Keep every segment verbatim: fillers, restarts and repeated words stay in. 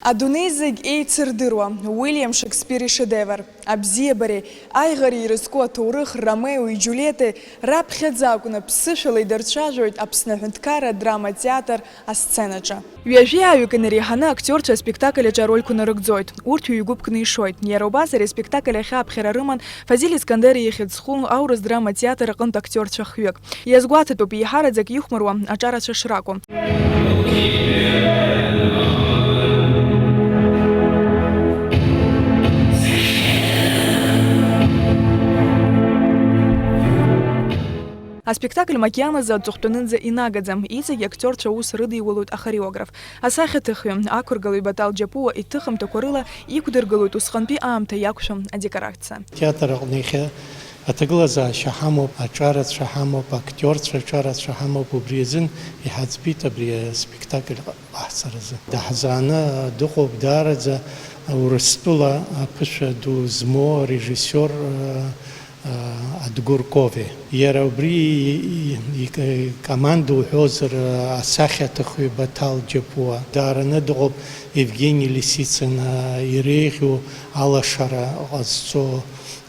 Адунеи зегь еицырдыруа Уильям Шекспир ишедевр, абзиабареи аиӷареи ирызку аҭоурых Ромеои Џьулиетеи раԥхьаӡа акәны ԥсышәала идырцәажәоит Аԥсны аҳәынҭқарра адрама театр асценаҿы. Ҩажәи ааҩык инареиҳаны актиорцәа аспектакль аҿы арольқәа нарыгӡоит, урҭ ҩ-гәыԥкны ишоит. Иара убас ари аспектакль ахь аԥхьара рыман Фазиль Искандери ихьӡ зху аурыс драма театр аҟынтә актиорцәа хҩык. Иазгәаҭатәуп еиҳараӡак ихәмаруа аҿарацәа шракәу. Аспектакль макьаназы аҵыхәтәанынӡа инагаӡам, иҵегь актиорцәа аус рыдиулоит ахореограф, асахьаҭыхҩы, ақәыргалаҩ Батал Џьапуа иҭыхымҭақәа рыла иқәдыргылоит усҟантәи аамҭа иақәшәо адекорациа. Атеатр аҟны иахьа аҭагылазаашьа ҳамоуп, аҿарацәа ҳамоуп, актиорцәа аҿарацәа ҳамоуп, убри азын иҳаӡбеит абри аспектакль ҟаҳҵаразы. Даҳзааны дыҟоуп даараӡа Урыстәыла аԥышәа ду змоу арежиссиор, а, а, Адгәыр Кове. Иара убри и-, и-, икоманда уҳәозар, асахьаҭыхҩы Баҭал Џьапуа. Даараны дыҟоуп Евгени Лисицин, а, иреиӷьу алашара ҟазҵо.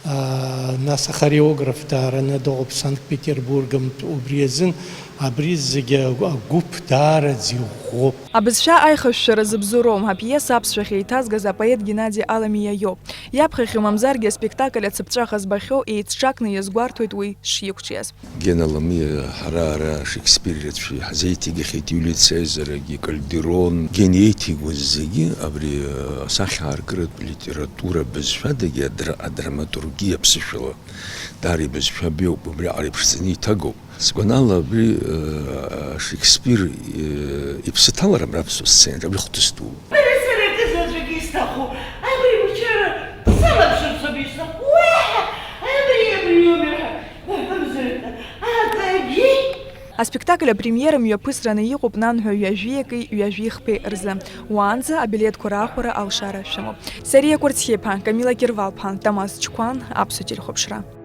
А, нас ахореограф даараны дыҟоуп Санкт-Петербургымтә. Убри азын абри зегьы агәыԥ даараӡа иӷәӷәоуп. Абызшәа аихышәшәара зыбзоуроу апиеса аԥсшәахь еиҭазгаз апоет Геннади Аламиа иоуп. Иаԥхьахьоу мамзаргьы аспектакль ацыԥҵәаха збахьоу еицҿакны иазгәарҭоит уи шиқәҿиаз. Гена Ламиа ҳара ара Шекспир рацәа иҳазеиҭеигахьеит, Иулиа Цезарагьы, Кальдерон, Гена иеиҭеигоз зегьы абри, э, асахьа аартратә литература бызшәадагьы адра-, адраматургиа аԥсышәала даара ибызшәа беиоуп, убриаҟара иԥшӡаны иҭагоуп. Сгәанала, абри, э, Шекспир, э, иԥсы ҭаларым раԥсуа сценаҿ, абри хҭыс дууп. Бара сара акы заҵәык исҭаху, абри мчара салаԥшырц ауп исҭаху, уаҳа абри, абриоуми ҳәа уҳәамзар акы, акагьы. Аспектакль апремиера мҩаԥысраны иҟоуп нанҳәа ҩажәи акеи ҩажәи хԥеи рзы. Уаанӡа абилеҭқәа раахәара алшара шәымоуп. Сариа Кәарцхиԥа, Камила Кирвалԥҳа, Тамаз Чқәан, Аԥсуа телехәаԥшра.